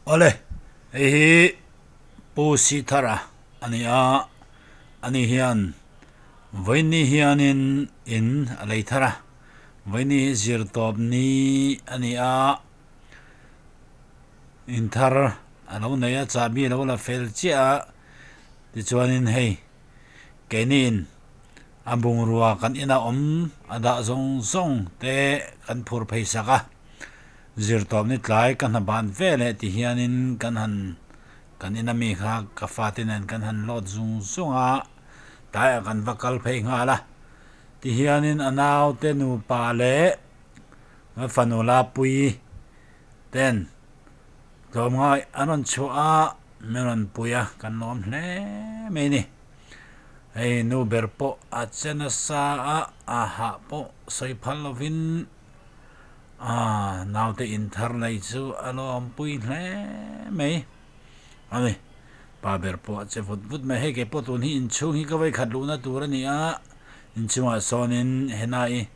Awle, hei hi Pu Sithara a ni a, ani hian vawiinni hianin in a lei thar a, vawiinni hi zirtawp ni a ni a, in thar a lo nei a, chahbi a lo la fel chiah a, tichuanin hei keiniin a bungrua kan ina awm a dah zawng zawng te kan phur phei sak a. Zirtawp ni tlai ka hna ban ve leh ti hianin kan han kan ina mi kha ka fate nen kan han lawt zung zung a, tlaiah kan va kal phei nghal a. Ti hianin a naute nupa leh a fanu Lapuii ten tlawmngai an rawn chhuah a, min rawn pui a, kan lawm hle mai a ni. Hei nu ber pawh a che nasa a, a hah pawh sawi phal lovin. Aaa naute inthar nei chu a lawmpui hle mai a ni. Pa ber pawh a che vut vut mai. Hei kei pawh tun hi inchhung hi ka vawikhat luhna tur a ni a, inchhungah sawnin henai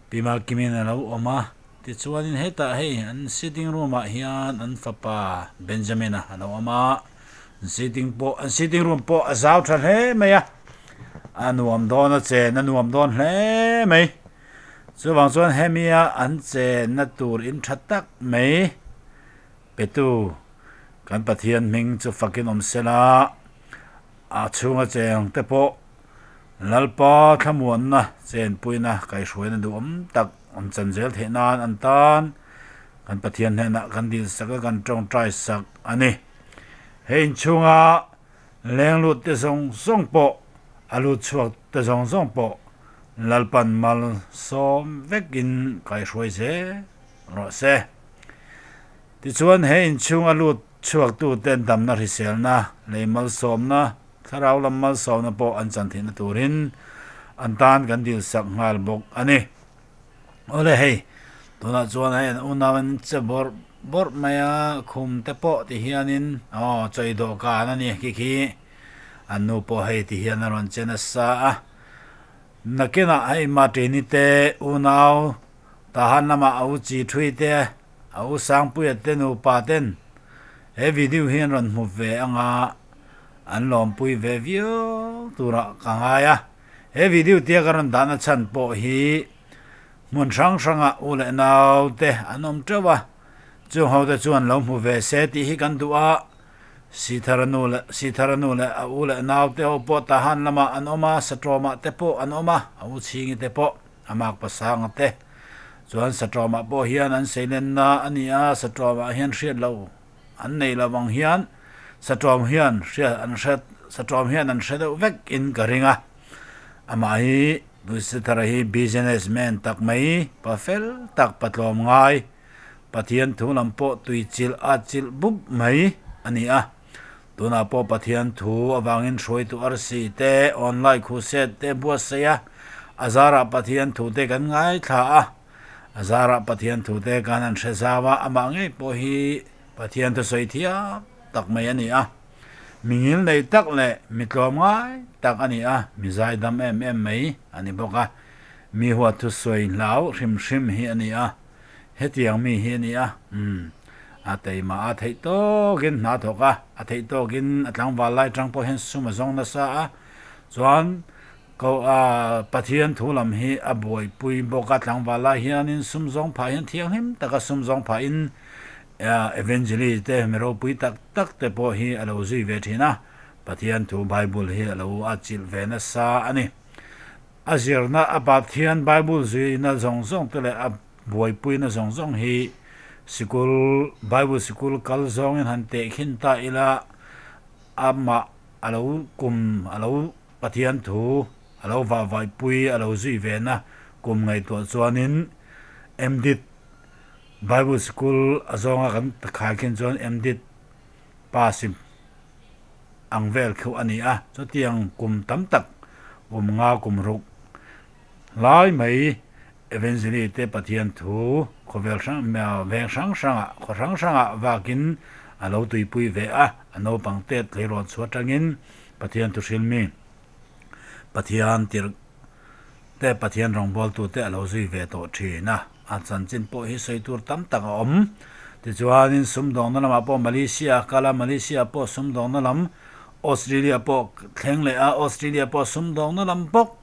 Pi Malkimin a lo awm a, tichuanin hetah hei an sitting room ah hian an fapa Benjamin-a a lo awm a, an sitting pawh an sitting room pawh a zau tha hle mai a, a nuam dawn a chen a nuam dawn hle mai. Chuvang chuan hemia an chenna tur in tha tak mai petu kan Pathian hming chu fakin awm sela, a chhunga cheng te pawh Lalpa thlamuanna chenpuina kaihhruaina duhawm tak awm chan zel theih nan an tan kan Pathian hnenah kan dilsak a kan tawngtai sak a ni. Hei inchhunga Leng lut te zawng zawng pawh, a lut chhuak te zawng zawng pawh Lalpan mal sawm vekin kaihruai zel rawh se. Tichuan he inchhung a lut chhuak tuten damna hriselna, lei malsawmna, thlarau lam malsawmna pawh an chan theihna turin an tan kan dilsak nghal bawk a ni. Awle hei, tunah chuan hei an unau in che bawrh bawrh mai a, khum te pawh ti hianin aw chawi dawhkan a ni khi khi an nu pawh hei ti hian a rawn che nasa a, nakinah hei Martini te unau Tahan lamah a u chi thui te a u Sangpuia te nupa ten he video hi an rawn hmu ve anga an lawmpui ve viau turah ka ngai a. He video tia ka rawn dahna chhan pawh hi hmun hrang hrangah u leh nau te an awm teuh a, chung ho te chuan lo hmu ve se tih hi kan duh a, Sithara nu leh Sithara nu leh a u leh nau te ho pawh Tahan lamah an awm a, Satrawmah te pawh an awm a, a u chhingi te pawh a mak pasanga te chuan Satrawmah pawh hian an seilenna a ni a, Satrawmah hian hriat loh an nei lo ang hian Satawm hian hria an hre Satawm hian an hre deuh vek in ka ring a, amah hi Buisathara hi business man tak mai pa fel tak pa tlawm ngai Pathian thu lam pawh tui chilh a chilh bup mai a ni a, tunah pawh Pathian thu avangin hruaitu arsi te online khuset te buatsaih a, a zarah Pathian thu te kan ngaithla a, a zarah Pathian thu te kan han hre zau a, amah ngei pawh hi Pathian thusawi thiam tak mai a ni a, mi ngil nei tak leh mi tlawm ngai tak a ni a, mi zaidam em em mai a ni bawk a, mi huat thusawi hlau hrim hrim hi a ni a, hetiang mi hi a ni a, umm, a teima a theih tawkin hna thawk a, a theih tawkin a tlangval lai tang pawh hian sum a zawng nasa a, chuan ko a Pathian thu lam hi a buaipui bawk a, tlangval lai hianin sum zawng phah hian thianghlim taka sum zawng phahin Evangelist te mi ropui tak tak te pawh hi a lo zui ve thin a, Pathian thu Bible hi a lo a chilh ve nasa a ni. A zirna a Pathian Bible zuina zawng zawng te leh a buaipuina zawng zawng hi sikul Bible sikul kal zawngin han tehkhin ta ila amah a lo kum a lo Pathian thu a lo vahvaihpui a lo zui ve na kum ngaihtuah chuanin MDit Bible School a zawnga kan khai khin chuan MDit pass ang vel khuh a ni a, chutiang kum tam tak kum nga kum ruk lai mai Evangelist te Pathian thu khawvel hrang veng hrang hrangah khaw hrang hrangah vakin a lo tuipui ve a, a naupang tet tleirawn chhuah atangin Pathian thuhrilmi Pathian tirh te Pathian rawngbawltu te a lo zui ve tawh thin a, a chanchin pawh hi sawi tur tam tak a awm. Tichuanin sumdawngna lamah pawh Malaysia a kal a, Malaysia pawh sumdawngna lam, Australia pawh thleng leh a, Australia pawh sumdawngna lam bawk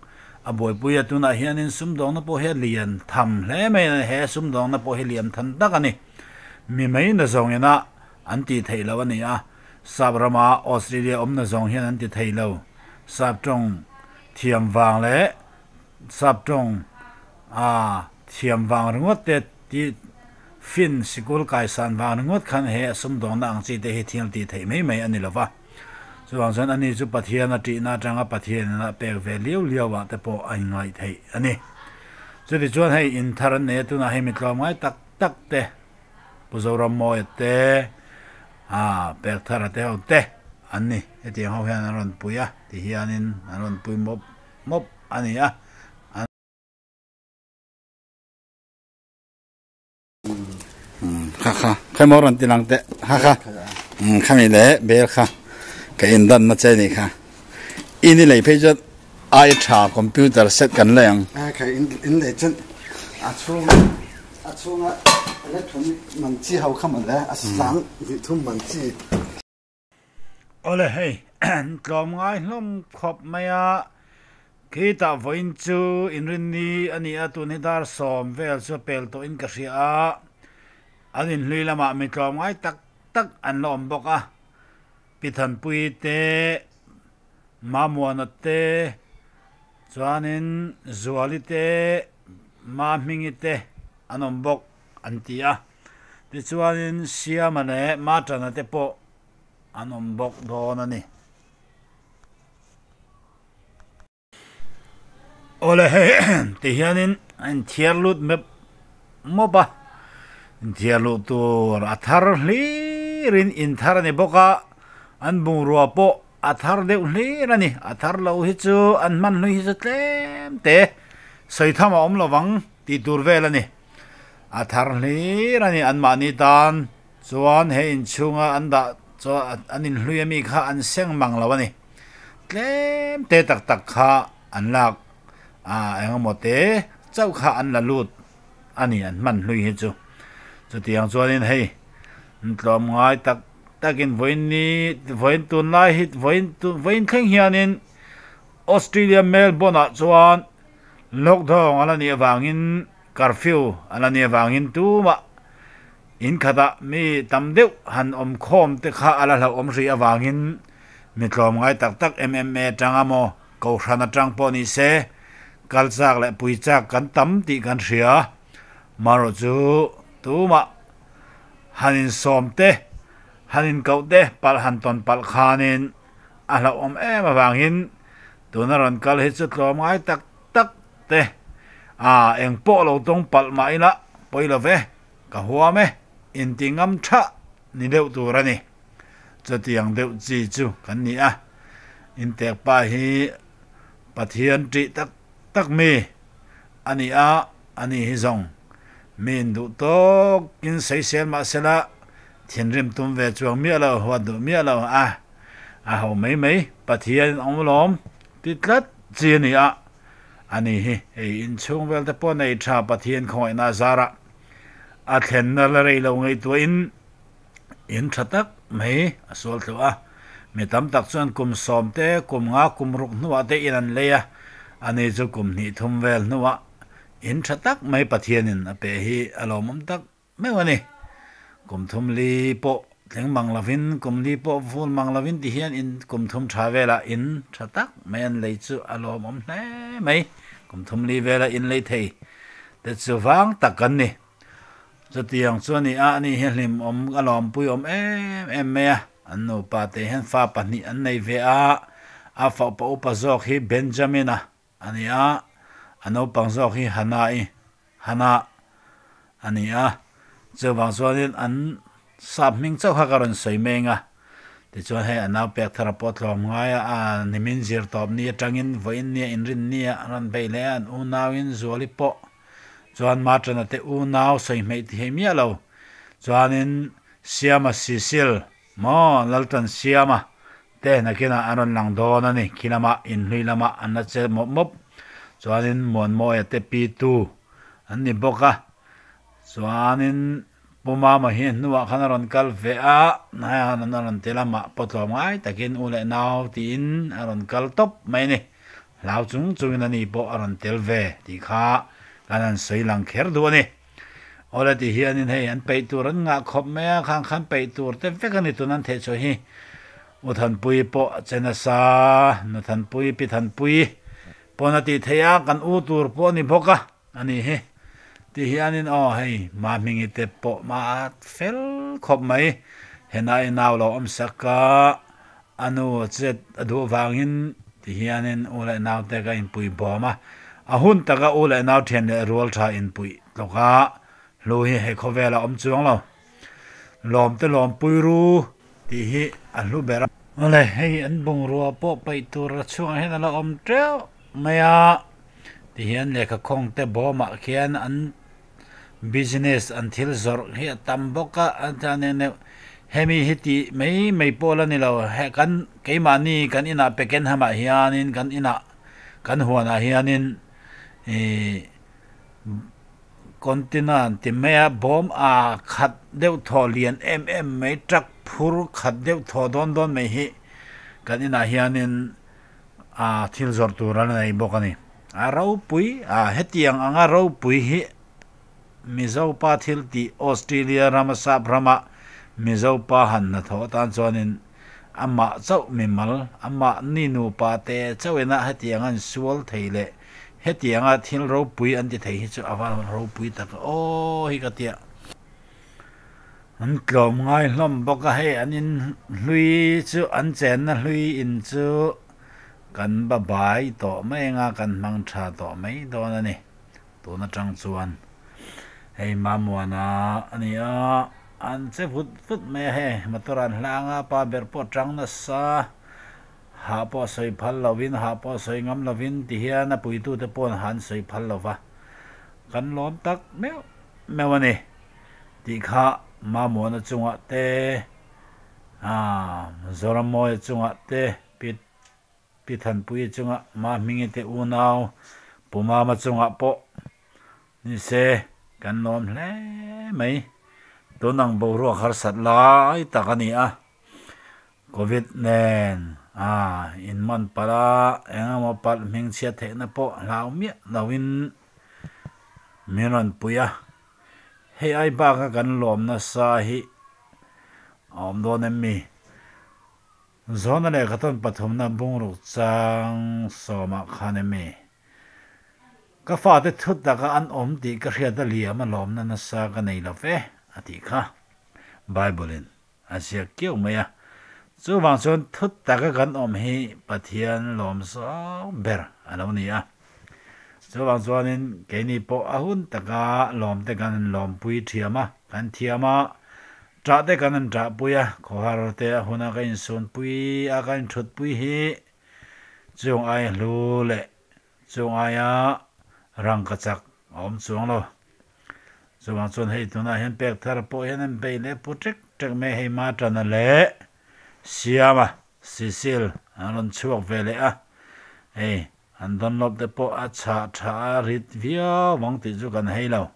a buaipui a. Tunah hianin sumdawngna pawh hi a lian tham hle mai a, he sumdawngna pawh hi lian than tak a ni. Mi mai na zawngina an tih theih loh a ni a, Sap rama Australia awmna zawng hian an ti thei lo. Sap tawng thiam vang leh Sap tawng a thiam vang ringawt te ti fin sikul kaisan vang ringawt khan he a sumdawnna ang chi te hi thil tih theih mai mai a ni lo va. Chuvang chuan ani chu Pathian a tihna atanga Pathian in a pek ve liau liau ah te pawh a inngaih theih a ni. Chuti chuan hei in thar an nei a, tunah hei mi tlawmngai tak tak te Pu Zorammawia te, ah Pekthara te ho te an ni. Hetiang ho hian an rawn pui a, ti hianin an rawn pui mawp mawp a ni a. Kha kha khawi maw rawn ti lang teh ha kha khami leh bel kha ka in dan na che ni kha in i lei phei chuan ai tha computer set kan lei ang. Kha in in lei chuan a chhung a chhunga electronic man chi ho kha mawle a sang hnih thum man chi. Awle hei tlawm ngai hlawm khawp mai a, khitah vawiin chu inrinni a ni a, tun hi dar sawm vel chu a pel tawhin ka hria a, an inhlui lamah mi tlawm ngai tak tak an la awm bawk a, Pi Thanpuii te, Mamuana te, chuanin Zuali te, Mahmingi te an awm bawk an ti a. Tichuanin Siama leh Matana te pawh an awm bawk dawn a ni. Awle hei ti hianin a inthiar lut mep mawp a, inthiar luh tur a thar hlirin inthar a ni bawk a, an bungrua pawh a thar deuh hlir a ni. A thar lo hi chu an hman hlui hi chu tlem te sawi tham a awm lovang tih tur vel a ni. A thar hlir a ni anmahni tan chuan he inchhunga an dah chuan an inhlui ami kha an seng mang lo a ni. Tlem te tak tak kha an lak a eng emaw te chauh kha an la lut a ni an hman hlui hi chu. Chutiang chuanin hei tlawm ngai tak takin vawiin ni vawiin tunlai hi vawiin vawiin thleng hianin Australia Melbourne ah chuan Lockdown a la nih avangin curfew a la nih avangin tumah in khatah mi tam deuh han awm khawm te kha a la hlauhawm hrih avangin mi tlawm ngai tak tak MMA atang emaw Kohhran atang pawh ni se kal chak leh pui chak kan tam tih kan hria. Marawh chu tumah han insawm te han inkoh te palh han tawn palh khanin a hlauhawm em avangin Tuna rawn kal hi chu tlawm ngai tak tak te a, eng pawh lo tawng palh mah ila pawi lo ve, ka huam e, inti ngam tha ni deuh tur a ni. Chutiang deuh chi chu kan ni a, intek pa hi Pathian ṭih tak tak mi a ni a, a ni hi zawng mi induh tawkin sawisel mah sela thinrim tum ve chuang miah lo, huat duh miah lo a. A ho mai mai, Pathian awm lawm ti tlat chi a ni a, a ni hi hei inchhung vel te pawh nei tha Pathian khawngaihna a zar a, a thlenna la rei lo ngaihtuahin in tha tak mai a sual tluh a, mi tam tak chuan kum sawm te, kum nga kum ruk hnuah te in an lei a, a ni chu kum hnih thum vel hnuah in tha tak mai Pathianin a pe hi a lawmawm tak meuh a ni. Kum thum li pawh tling mang lovin, kum li pawh vul mang lovin ti hian in kum thum tha velah in tha tak mai an lei chu a lawmawm hle mai. Kum thum li vela in lei thei te chu vang tak kan ni. Chutiang chu a ni a, ani hi hlimawm a lawmpui awm em em mai a. An nupa te hian fa pahnih an nei ve a, a fauhpa upa zawk hi Benjamin-a a ni a, a naupang zawk hi Hana-i, Hana, a ni a. Chuvang chuanin an sap hming chauh kha ka rawn sawi meng a. Tichuan hei a nau pek thar a pawh tlawm ngai a, a nimin zir tawp ni atangin vawiin nia inrin nia an rawn beih leh a, an unauin Zuali pawh chuan Matana te unau sawi hmeih ti hei miah lo. Chuanin Siama Sisil maw Laltan Siama Te nakinah an rawn lang dawn a ni. Khi lamah inhlui lamah an la che mawp mawp. Chuanin Muanmawia te pi tu an ni bawk a. Chuanin Pu Mama hi hnuah khan a rawn kal ve a, hnaiah khan a rawn tel a, mah pawh tlawm ngai takin u leh nau tiin a rawn kal tawp mai a ni. Hlau chung chungin ani pawh a rawn tel ve tih kha kan han sawi lang kher duh a ni. Awle ti hianin hei an peih tur an ngah khawp mai a, khang khan peih tur te vek a ni tun an theih chhuah hi. U Thanpuii pawh a che nasa, Nu Thanpuii, Pi Thanpuii pawn a tih theih a, kan u tur pawh a ni bawk a. A ni hi. Ti hianin aw hei Mahmingi te pawh ma a fel khawp mai. Henai nau lo awm sak a, a nu a chet a duh vangin ti hianin u leh nau te ka inpui bawm a. A hun taka u leh nau thian leh rual tha inpuih tlawk a, hlu hi he khawvel a awm chuang lo. Lawm te lawm pui ru tih hi a hlu ber a. Awle hei an bungrua pawh paih tur a chhungah hian a la awm teuh mai a. Ti hian lehkha khawng te bawmah khian an business an thil zawrh hi a tam bawk a a chuan eng deuh hemi hi tih mai mai pawh la ni lo he kan keimahni kan inah Pakenham ah hianin kan inah kan huanah hianin ihh container an ti mai a bawm ah khat deuh thaw lian em em mai truck phur khat deuh thaw dawn dawn mai hi kan inah hianin. a thil zawrh tur a nei bawk a ni. A ropui a hetiang anga ropui hi Mizopa thil tih Australia rama sap rama Mizopa han hnathawh atan chuanin amah chauh mimal amah ni nupa te chauhina hetiang an sual thei leh hetianga thil ropui an ti thei hi chu a va ropui tak aw hi ka tia. An tlawm ngai hlawm bawk a, hei an in hlui chu an chenna hlui in chu kan ba bai tawh mai anga kan hmang tha tawh mai dawn a ni tun atang chuan hei Mamuana a ni a, an che vut vut mai a hei motor an hlang a pa ber pawh a tang nasa hah pawh a sawi phal lovin hah pawh a sawi ngam lovin ti hian a puitute pawh an sawi phal lova kan lawm tak meuh meuh a ni. Tih kha Mamuana chungah te, Zorammawia chungah te, Pi Pi Thanpuia chungah, Mahmingi te unau, Pu Mama chungah pawh ni se kan lawm hle mai. Tun ang boruak harsat lai tak a ni a, Covid nen inman palh a, eng emaw palh hmingchhiat theihna pawh hlau miah loin min rawn pui a. Hei ai baka kan lawm nasa hi a awm dawn em mi? Zawhna lehkha tawn pathumna bungruk chang sawmah khan em mi? Ka fate thut taka an awm tih ka hriat a liam a lawmna nasa ka nei lo ve a tih kha Bible in a ziak kiau mai a. Chuvang chuan thut taka kan awm hi Pathian lawm zawng ber a lo ni a. Chuvang chuanin keini pawh a hun taka lawmte kan han lawmpui thiam a, kan thiam a, ṭah te kan han ṭahpui a, khawhar te a huna ka insunpui a, ka inṭhutpui hi chung ai hlu leh chung aia rangka chak a awm chuang lo. Chuvang chuan hei tunah hian pek thar pawh hian an bei leh pu ṭek ṭek mai a, hei Maṭana leh Siama, Sisil an rawn chhuak ve leh a, hei An Dunlop te pawh a chhah tha a rit viau vang tih chu kan hei lo.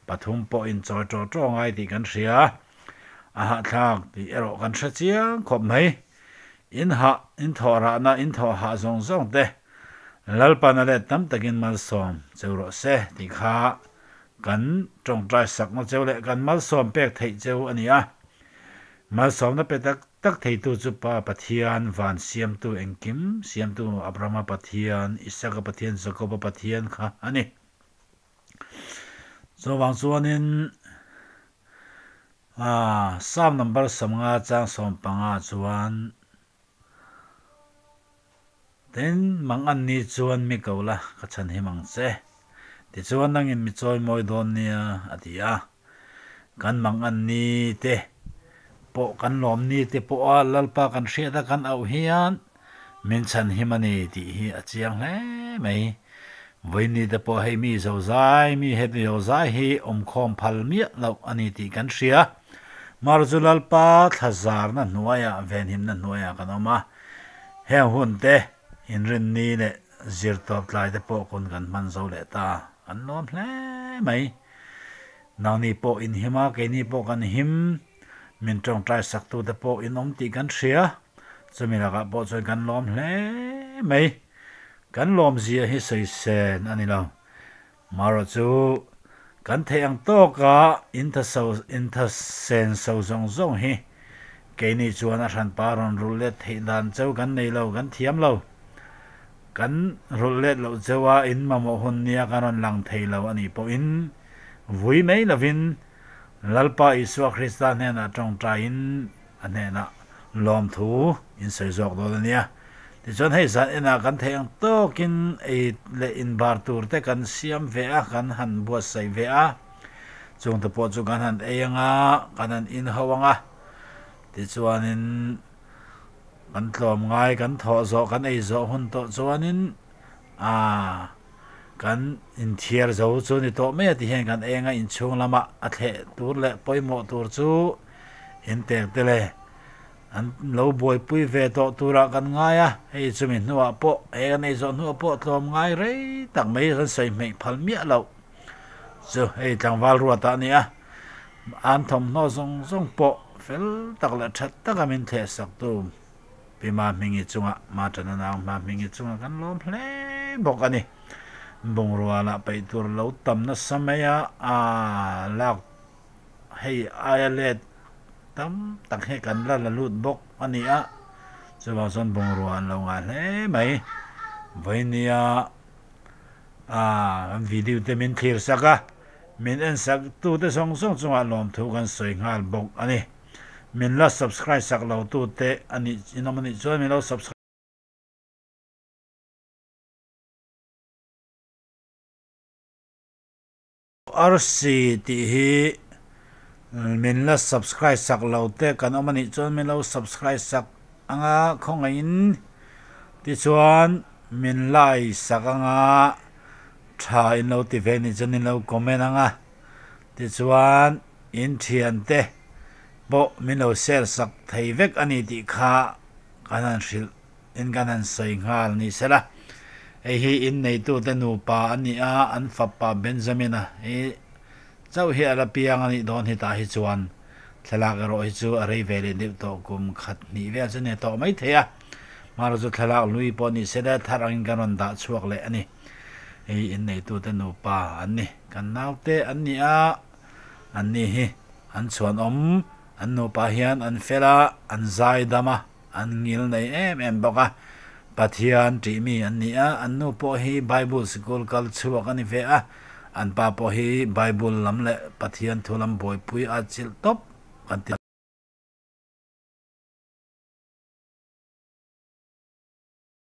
Pathum pawh in chawi ṭaw ṭaw ngai tih kan hria. A hahthlak tih erawh kan hre chiang khawp mai. In hah, in thawh rahna, in thawh hah zawng zawng te Lalpan a let tam takin malsawm cheu rawh se tih kha kan tawngtai sakna cheu leh kan malsawm pek theih cheu a ni a. Malsawmna pe tak tak theitu chu Pa Pathian, van siamtu engkim siamtu Abrahama Pathian, Isaka Pathian, Jakoba Pathian kha a ni. Chuvang chuanin Psalm number 50 chang 15 chuan Tin, mang an ni chuan mi ko la, ka chhan him ang che. Tichuan nangin mi chawi mawi dawn nia, a ti a. Kan mang an ni te pawh kan lawm ni te pawha Lalpa kan hriat a kan auh hian min chhan him a ni tih hi a chiang hle mai. Vawiin te pawh hei mi zozai, mi heti zozai hi awmkhawm phal miah loh a ni tih kan hria. Mar chu Lalpa thlazarna hnuaiah, venhimna hnuaiah kan awm a. Heng hun te, inrinni leh zirtawp tlai te pawh kun kan hman zo leh ta. Kan lawm hle mai. Nangni pawh in him a, keini pawh kan him. Min tawngtai saktute pawh in awm tih kan hria. Chumi lakah pawh chuan kan lawm hle mai. Kan lawmzia hi sawi sen a ni lo. Marawh chu kan theih ang tawka intha sen so zawng zawng hi keini chuan a hranpa rawn rulh let theih dan cheu kan nei lo, kan thiam lo. Kan rulh let loh cheua in mamawh hun nia kan rawn lang thei lo a nih pawhin vui mai lovin Lalpa Isua Krista hnenah tawngtaiin a hnenah lawmthu in sawi zawk dawn a nia. Tichuan hei zan enah kan theih ang tawkin ei leh inbar tur te kan siam ve a, kan han buatsaih ve a. Chungte pawh chu kan han ei anga, kan han in ho anga. Tichuanin kan tlawm ngai, kan thawh zawh, kan ei zawh hun tawh chuanin aa kan inthiar zo chu ni tawh mai a ti hian kan eng a inchhung lamah a thleh tur leh pawimawh tur chu intek te le an lo buaipui ve tawh turah kan ngai a, hei chumi hnuah pawh he kan ei zawh hnuah pawh tlawm ngai rei tak mai kan sawi hmeih phal miah loh chu hei tlangval ruat ah a ni a, an thawmhnaw zawng zawng pawh fel tak leh that taka min thleh sak tu Pi Mahmingi chungah Machana nau Mahmingi chungah kan lawm hle bawk a ni. Bungrua lah peih tur lo tam nasa mai a, aa lak hei aia let tam tak hi kan la la lut bawk a ni a, chuvang chuan bungrua an lo ngah hle mai. Vawinia aa kan video te min thlir sak a, min en sak tute zawng zawng chungah lawmthu kan sawi nghal bawk a ni. Min la subscribe sak lo tu te a nih in awm a nih chuan min lo subscribe Arsi tih hi min la subscribe sak lo te kan awm a nih chuan min lo subscribe sak anga khawngaihin tichuan min like sak anga tha in lo ti ve nih chuan in lo comment anga tichuan In thiante pawh min lo share sak thei vek a ni tih kha kan han hrilh in kan han sawi nghal ni sela. Hei hi in neitute nupa a ni a, an fapa Benjamin-a hi chauh hi a la piang a nih dawn hi tah hi chuan thlalak erawh hi chu a rei ve leh deuh tawh kum khat hnih vel chu ni tawh mai thei a. Hmaraw chu thlalak lui pawh ni sela thar angin kan rawn dah chhuak leh a ni. Hei in neitute nupa an ni, kan naute an ni a. Anni hi an chhuanawm, an nupa hian an fel a, an zaidam a, an ngil nei em em bawk a. Pathian tih mi an ni a, an nu pawh hi Bible sikul kal chhuak a ni ve a, an pa pawh hi Bible lam leh Pathian thu lam buaipui a chilh tawp kan ti.